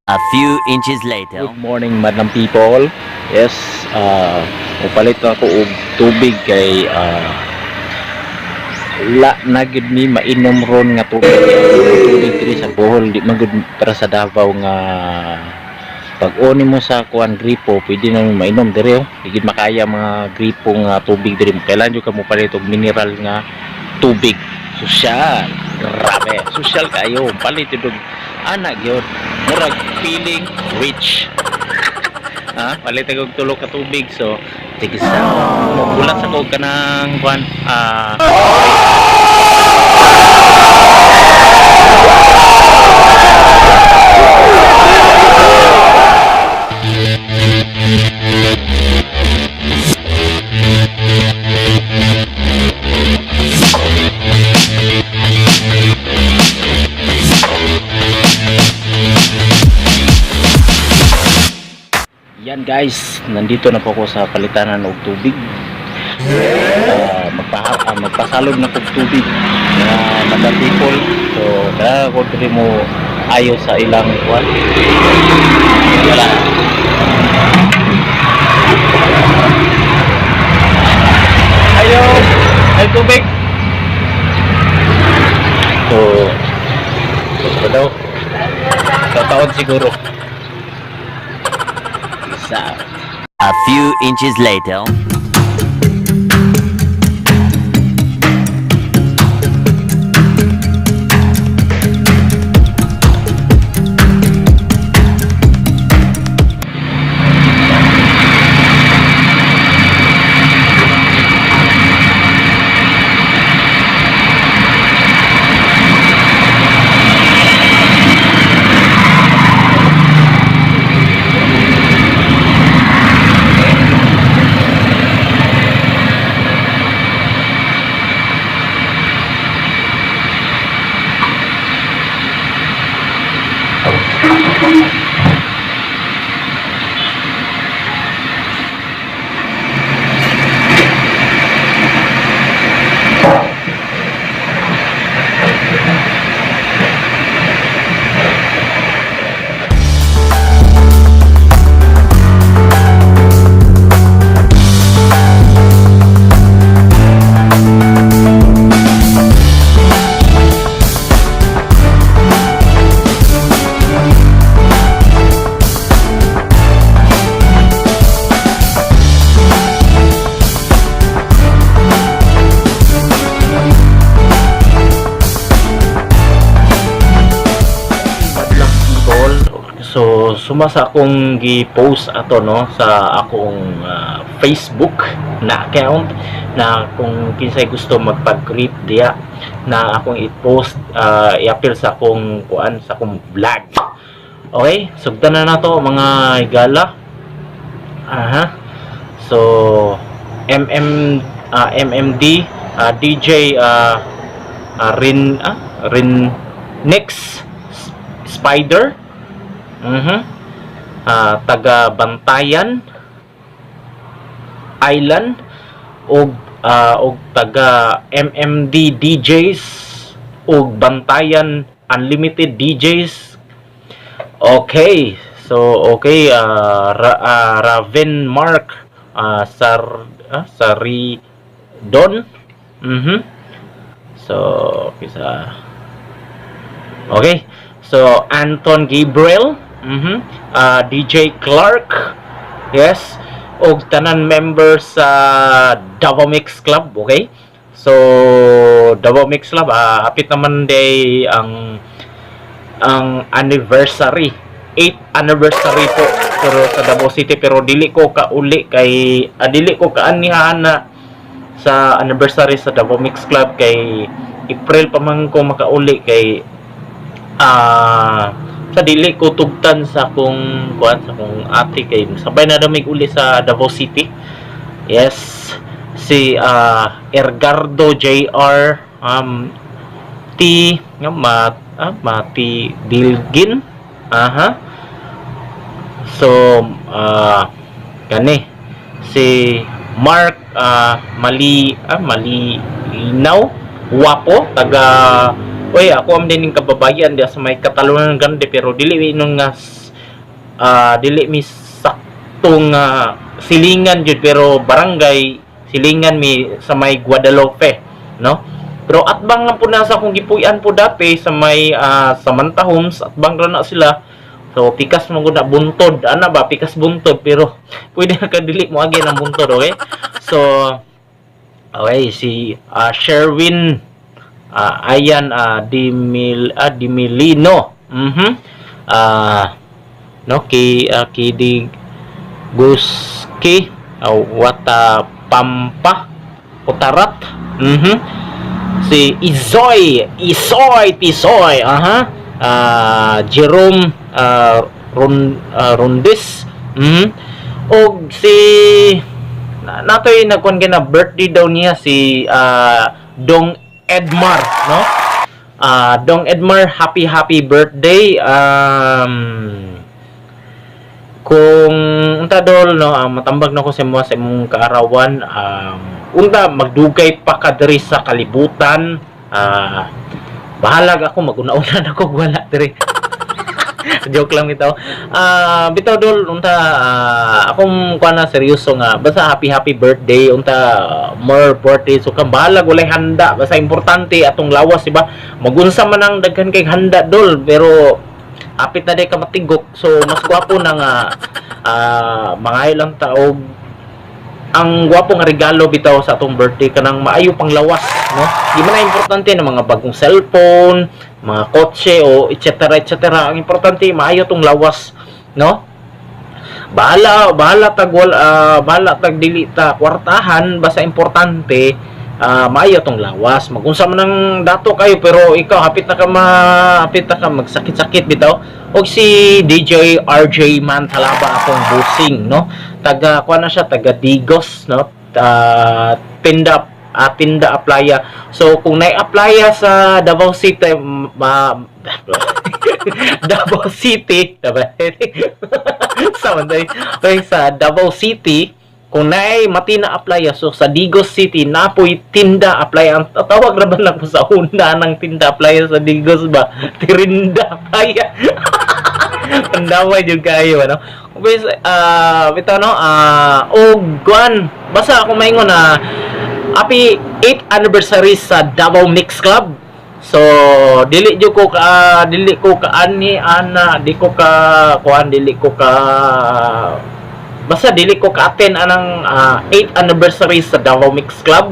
A few inches later. Good morning, madam people. Yes, upalit ako og tubig kay la na gyud mi mainom ron nga tubig. Ang tubig diri sa Bohol di man gud para sa Davao nga pag oni mo sa kuan gripo pwede na mo mainom diri, oh. Di gid makaya mga gripo nga tubig diri. Kailan jud ka mo palit og mineral nga tubig. Social. Grabe, social kayo. Palit jud og ana gyud. Murag feeling rich. Ha? Palit og tulo ka tubig, so sige sa mubulat sa kog kanang kuan Yan guys, nandito na po ako sa palitanan og tubig. Magpasalog na kog tubig na madam people. So, kaya ko diri mo ayo sa ilang kuan. Wala. Ayo, ay tubig. So, gusto daw. Tataon siguro. Peace out. A few inches later. Madlang people. So, suma sa akong gi-post ato, no, sa akong Facebook na account na kung kinsay gusto magpag-greet diya na akong i-post, i-appeal sa akong kuan, sa akong vlog. Okay, sugdan na nato mga higala. Aha. So MM MMD DJ Rin Rin Nix Spider. Taga Bantayan Island og taga MMD DJs og Bantayan Unlimited DJs. Okay. So okay, Raven Mark Sar Saridon. So okay sa Okay. So Anton Gabriel, DJ Clark. Yes. Og tanan members sa Davao Mix Club, okay? So Davao Mix Club, hapit naman day ang anniversary. 8th anniversary po pero sa Davao City, pero dili ko kauli kay dili ko kaanihan na sa anniversary sa Davao Mix Club kay April pa man ko makauli kay sa dili ko tugtan sa akong kuan, sa akong ate kay sabay na damig uli sa Davao City. Yes, si Ergardo JR T nga Mati Dilgin. Aha. So kani si Mark Mali Malinaw Wapo taga. Uy, ako am din yung kababayan diya sa may Katalunan Grande, pero dili inong nga Dili mi saktong silingan jud, pero barangay silingan mi sa may Guadalupe, no? Pero atbang lang po na sa akong gipuy-an po dati sa may Samantha Homes, atbang ra na sila. So pikas mo gud na buntod, ana ba, pikas buntod, pero pwede na ka dili mo agi ng buntod, okay? So okay, si Sherwin ayan Dimil Dimilino. No, ki Kidi Guski Wata Pampa Utarat. Si Izoy, Isoy Tisoy, aha. Jerome Rundis. Og si natoy nagkuan na birthday daw niya, si Dong Edmar, no? Dong Edmar, happy happy birthday. Kung unta dol, no, matambag na ko sa imo sa imong kaarawan, unta magdugay pa ka diri sa kalibutan. Bahalag ako maguna-una na ko wala diri. Joke lang bitaw. Bitaw dol, unta akong kuan na seryoso nga basta happy happy birthday, unta more birthday, so kang bahalag walay handa, basta importante atong lawas, di ba? Magunsa man ang daghan kay handa dol, pero apit na day ka matigok, so mas gwapo na nga mangayo lang ta og ang gwapo nga regalo bitaw sa atong birthday, kanang maayo pang lawas, no? Di man na importante ng mga bagong cellphone, mga kotse o etc etc. Ang importante maayo tong lawas, no? Bahala bahala tag wala, bahala tag dili ta kwartahan, basta importante maayo tong lawas. Magunsa man ang dato kayo, pero ikaw hapit na ka ma hapit na ka magsakit-sakit bitaw. Og si DJ RJ Mantalaba, akong busing, no? Taga kuan na siya, taga Digos, no? Tinda Aplaya. So kung nai-applya sa Davao City, ma Davao City, Davao sa manday, okay, sa Davao City, kung naay Matina Aplaya, so sa Digos City napoy Tinda Aplaya. Ang tawag ra ba nako sa una ng Tinda Aplaya sa Digos ba? Tirinda Aplaya. Pandaway jud kayo, ano? Okay, bitaw, no, og kuan, basta ako maingon na happy 8th anniversary sa Davao Mix Club. So dili jud ko ka dili ko ka ani ana di ko ka kuan dili ko ka basta dili ko ka-attend anang 8th anniversary sa Davao Mix Club.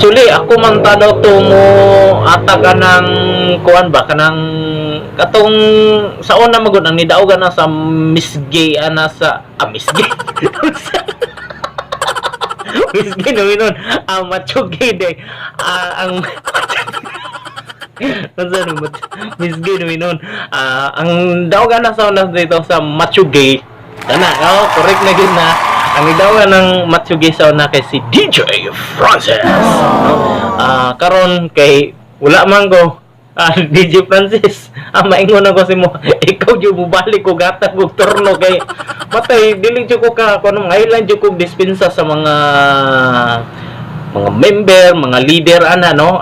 Actually, ako man tanaw to mo atag anang kuan ba, kanang katong sa una magud ang nidaogan na sa Miss Gay ana sa Miss Gay. Miss Gay no minon, macho gay day. Ang Nasa no, Miss Gay no minon. Ang daogan na sa una dito sa macho gay. Kana, oh, correct na gyud na. Ang idaogan ng macho gay sa una kay si DJ Francis. No? Karon kay wala man ko, DJ Francis, maingon ako sa mo, ikaw jud mobalik ko gatag og turno kay matay dili jud ko ka kuno, ngayon lang jud ko dispensa sa mga member, mga leader ana, no?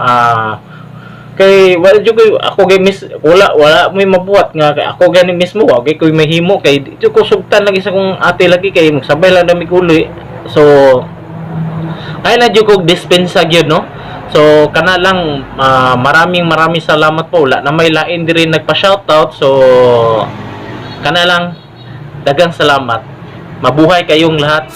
Kay wala jud ko, ako kay miss wala wala may mabuhat nga kay ako gani mismo wa kay koy mahimo kay di jud ko sugtan lagi sa kong ate lagi kay magsabay lang dami uli. So ay na jud kog dispensa gyud, no? So kana lang, maraming maraming salamat po. Wala na may lain diri nagpa-shoutout, so kana lang, daghang salamat, mabuhay kayong lahat.